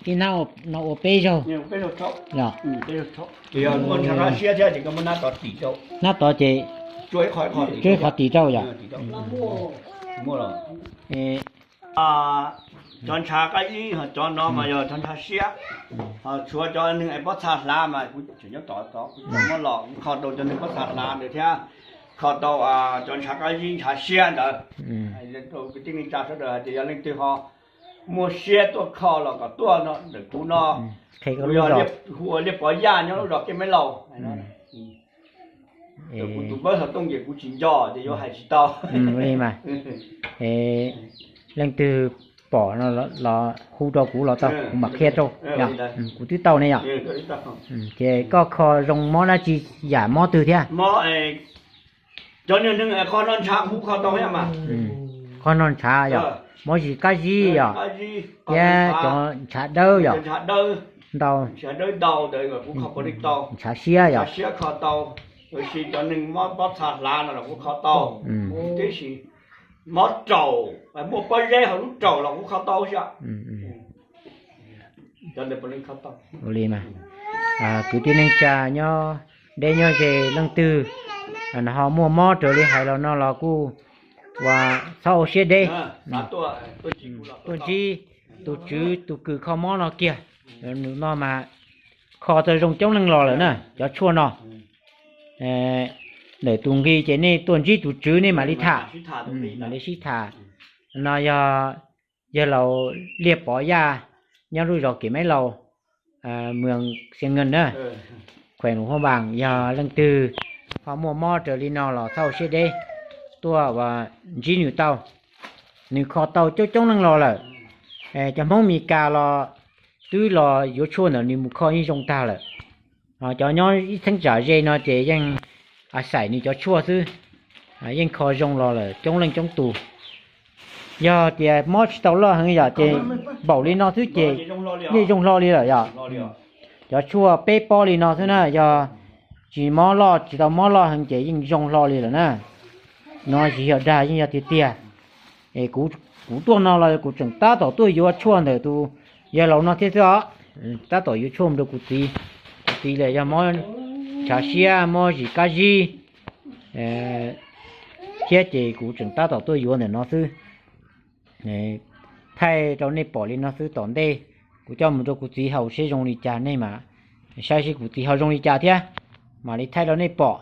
Ib hnab no ua peb zaug los? Hnab tod ces tsuab ib qho tim rau yom? Cov ntshav qab zib, cov no mas yog cov ntshav siab. Ho tshuav cov neeg pob txha hlav mas kuv tseem nyob tom tod, kuv tseem muab los kuv kho tau cov neeg pob txha hlav ntawd thiab, kho tau cov ntshav qab zib ntshav siab ntawd. Rau kwv tij neej tsa sawv daws hais tias yog leej twg ho muaj siab tuaj kho los kom tuaj no ntawm kuv no. Kuv yog hu ua Liaj Pov Yaj nyob lub zos Kiab Meb Laus. Kuv tus npawb xov tooj ces kuv tsis nco ces yuav hais tsis tau. Li mas, leej twg pom no los hu rau kuv los tau, kuv mam qhia rau. Kuv twb tau ne yom? Ces koj kho zoo mob dab tsi, yam mob twg thiab? Cov niag neeg qho no ntshav kuv kho tau thiab mas. Qho no ntshav yom? Mob zis qab zib yom? Thiab cov ntshav dawb yom? Ntau. Ntshav dawb ntau ntawd kuv kho tau. Ntshav siab yom? Ntshav siab kho tau. Tab sis cov neeg mob pob txha hlav no los kuv kho tau. Tab sis mob raum, muaj pob zeb hauv lub raum los kuv kho tau xwb. Ua li mas, kwv tij neej tsa nyob deb nyob ze leej twg ho muaj mob raws li hais los no los kuj ua txhob ua siab deb. Tuaj ntsib tus tswv tus kws kho mob no kiag. Nws no mas kho tau zoo coob leej los lawm na cov tshuaj no. Ntawm tus nqi ces nej tuaj ntsib tus tswv nej mam li tham, mam li sib tham. No yog, yog laus Liaj Pov Yaj nyob lub zos Kev Meb Laus, moos Xia Nkees na, khuem Luam Phab Npaas. Yog leej twg ho muaj mob raws li no los txhob ua siab deb, tuaj ua ntsib nws tau. Nws kho tau coob coob leej los lawm. Cov Hmoob Mes Kas los twb los yuav tshuaj ntawm nws mus kho yeej zoo tag lawm. Cov nyob ib txheeb tsam ze no ces yeej xaim nws cov tshuaj xwb, yeej kho zoo los lawm coob leej coob tus. Yog tias mob tsis tau loj heev yom ces npaum li no xwb ces yeej zoo hlo li lawm yom. Cov tshuaj peb pob li no xwb na, yog tsis mob loj, tsis tau mob loj heev ces yeej zoo hlo li lawm na. No tsis yog dag, yeej yog tiag tiag. Es kuv tuaj no los kuv tseem tab tom tuaj yuav tshuaj ntawm tus yawg laus no thiab xwb os. Tab tom yuav tshuaj mus rau kuv txiv. Kuv txiv los yog mob ntshav siab, mob zis qab zib thiab ces kuv tseem tab tom tuaj yuav ntawm no xwb. Thaij rau nej pom li no xwb, tom ntej kuv coj mus rau kuv txiv haus seb zoo li cas, nej mam saib seb kuv txiv haus zoo li cas thiab mam li thaij rau nej pom.